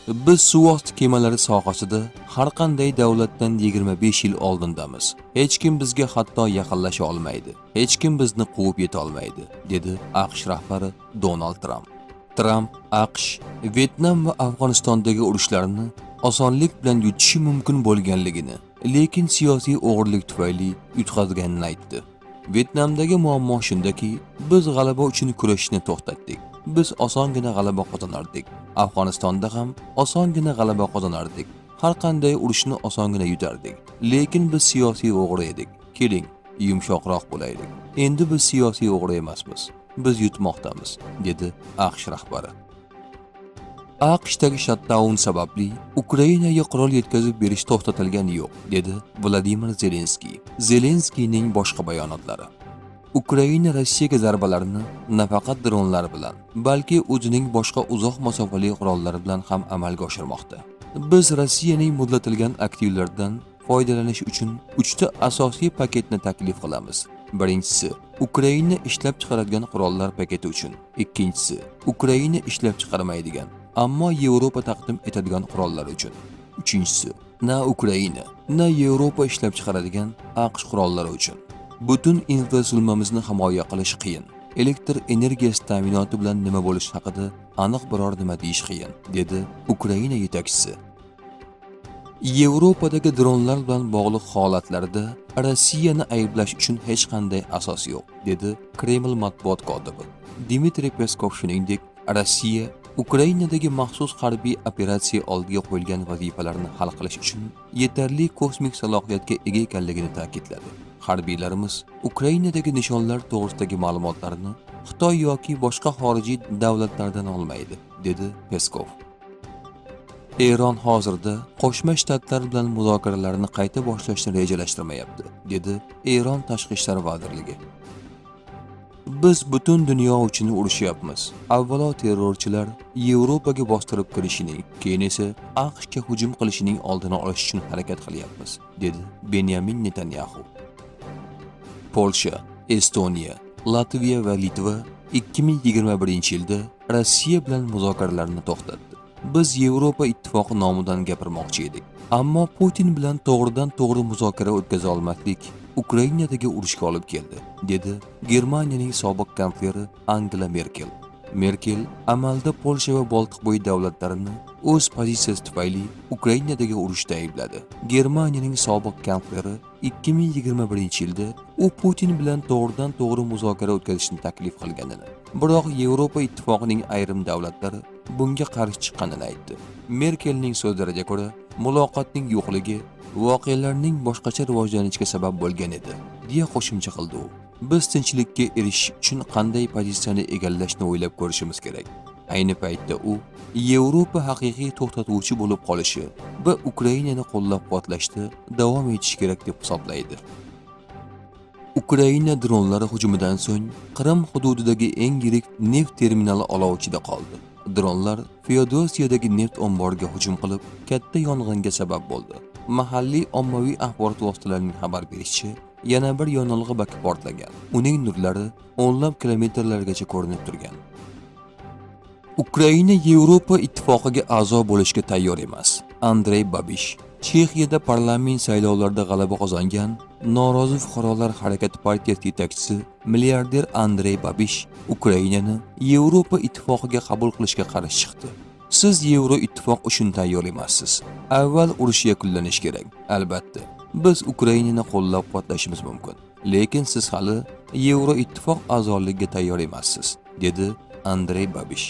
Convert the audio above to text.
Biz suvosti kemalari sohasida har qanday davlatdan 25 yil oldindamiz. Hech kim bizga hatto yaqinlasha olmaydi. Hech kim bizni quvib yeta olmaydi, dedi AQSh rahbari Donald Tramp. Tramp AQSh, Vyetnam va Afg'onistondagi urushlarni osonlik bilan yutishi mumkin bo'lganligini, lekin siyosiy o'g'irlik tufayli yutqazganini aytdi. Vyetnamdagi muammo shundaki, biz g'alaba uchun kurashishni to'xtatdik. Biz osongina g'alaba qozonardik. Afg'onistonda ham osongina g'alaba qozonardik. Har qanday urushni osongina yutardik. Lekin biz siyosiy o'g'ri edik. Keling, yumshoqroq bo'laylik. Endi biz siyosiy o'g'ri emasmiz. Biz yutmoqdamiz, dedi AQSh rahbari. AQShdagi shutdown sababli Ukrainaga qurol yetkazib berish to'xtatilgani yo'q, dedi Vladimir Zelenskiy. Zelenskiyning boshqa bayonotlari. Ukraina Rossiyaga zarbalarni nafaqat dronlar bilan, balki o'zining boshqa uzoq masofali qurollari bilan ham amalga oshirmoqda. Biz Rossiyaning muzlatilgan aktivlaridan foydalanish uchun uchta asosiy paketni taklif qilamiz. Birinchisi, Ukraina ishlab chiqaradigan qurollar paketi uchun. Ikkinchisi, Ukraina ishlab chiqarmaydigan, ammo Yevropa taqdim etadigan qurollar uchun. Uchinchisi, na Ukraina, na Yevropa ishlab chiqaradigan AQSh qurollari uchun. Butun infratuzilmamizni himoya qilish qiyin. Elektr energiyasi ta'minoti bilan nima bo'lishi haqida aniq biror nima deyish qiyin, dedi Ukraina yetakchisi. Yevropadagi dronlar bilan bog'liq holatlarda Rossiyani ayblash uchun hech qanday asos yo'q, dedi Kreml matbuot kotibi. Dmitriy Peskov shuningdek, Rossiya Ukrainadagi maxsus harbiy operatsiya oldiga qo'yilgan vazifalarni hal qilish uchun yetarli kosmik salohiyatga ega ekanligini ta'kidladi. Harbiylarimiz Ukrainadagi nishonlar to'g'risidagi ma'lumotlarni Xitoy yoki boshqa xorijiy davlatlardan olmaydi, dedi Peskov. Eron hozirda Qo'shma Shtatlar bilan muzokaralarni qayta boshlashni rejalashtirmayapti, dedi Eron Tashqi ishlar vazirligi. Biz butun dunyo uchun urushyapmiz. Avvalo terrorchilar Yevropaga bostirib kirishining, keyin esa AQShga hujum qilishining oldini olish uchun harakat qilyapmiz, dedi Benyamin Netanyaxu. Polsha, Estoniya, Latviya va Litva 2021-yilda Rossiya bilan muzokaralarni to'xtatdi. Biz Yevropa Ittifoqi nomidan gapirmoqchi edik. Ammo Putin bilan to'g'ridan to'g'ri muzokara o'tkaza olmaslik Ukrainadagi urushga olib keldi, dedi Germaniyaning sobiq kansleri Angela Merkel. Merkel amalda Polsha va Boltiqbo'yi davlatlarini o'z pozitsiyasi tufayli Ukrainadagi urushda aybladi. Germaniyaning sobiq kansleri 2021-yilda u Putin bilan to'g'ridan to'g'ri muzokara o'tkazishni taklif qilganini, biroq Yevropa Ittifoqining ayrim davlatlari bunga qarshi chiqqanini aytdi. Merkelning so'zlariga ko'ra, muloqotning yo'qligi voqealarning boshqacha rivojlanishiga sabab bo'lgan edi, deya qo'shimcha qildi u. Biz tinchlikka erishish uchun qanday pozitsiyani egallashni o'ylab ko'rishimiz kerak. Ayni paytda u Yevropa haqiqiy to'xtatuvchi bo'lib qolishi va Ukrainani qo'llab-quvvatlashda davom etishi kerak deb hisoblaydi. Ukraina dronlari hujumidan so'ng Qrim hududidagi eng yirik neft terminali olov ichida qoldi. Dronlar Feodosiyadagi neft omboriga hujum qilib, katta yong'inga sabab bo'ldi. Mahalliy ommaviy axborot vositalarining xabar berishicha, yana bir yonilg'i baki portlagan. Uning nurlari o'nlab kilometrlargacha ko'rinib turgan. Ukraina Yevropa Ittifoqiga a'zo bo'lishga tayyor emas. Andrey Babish. Chexiyada parlament saylovlarida g'alaba qozongan norozi fuqarolar harakati partiyasi yetakchisi, milliarder Andrey Babish Ukrainani Yevropa Ittifoqiga qabul qilishga qarshi chiqdi. Siz Yevro ittifoq uchun tayyor emassiz. Avval urush yakunlanishi kerak, albatta. Biz Ukrainani qo'llab-quvvatlashimiz mumkin. Lekin siz hali Yevro ittifoq a'zoligiga tayyor emassiz, dedi Andrey Babish.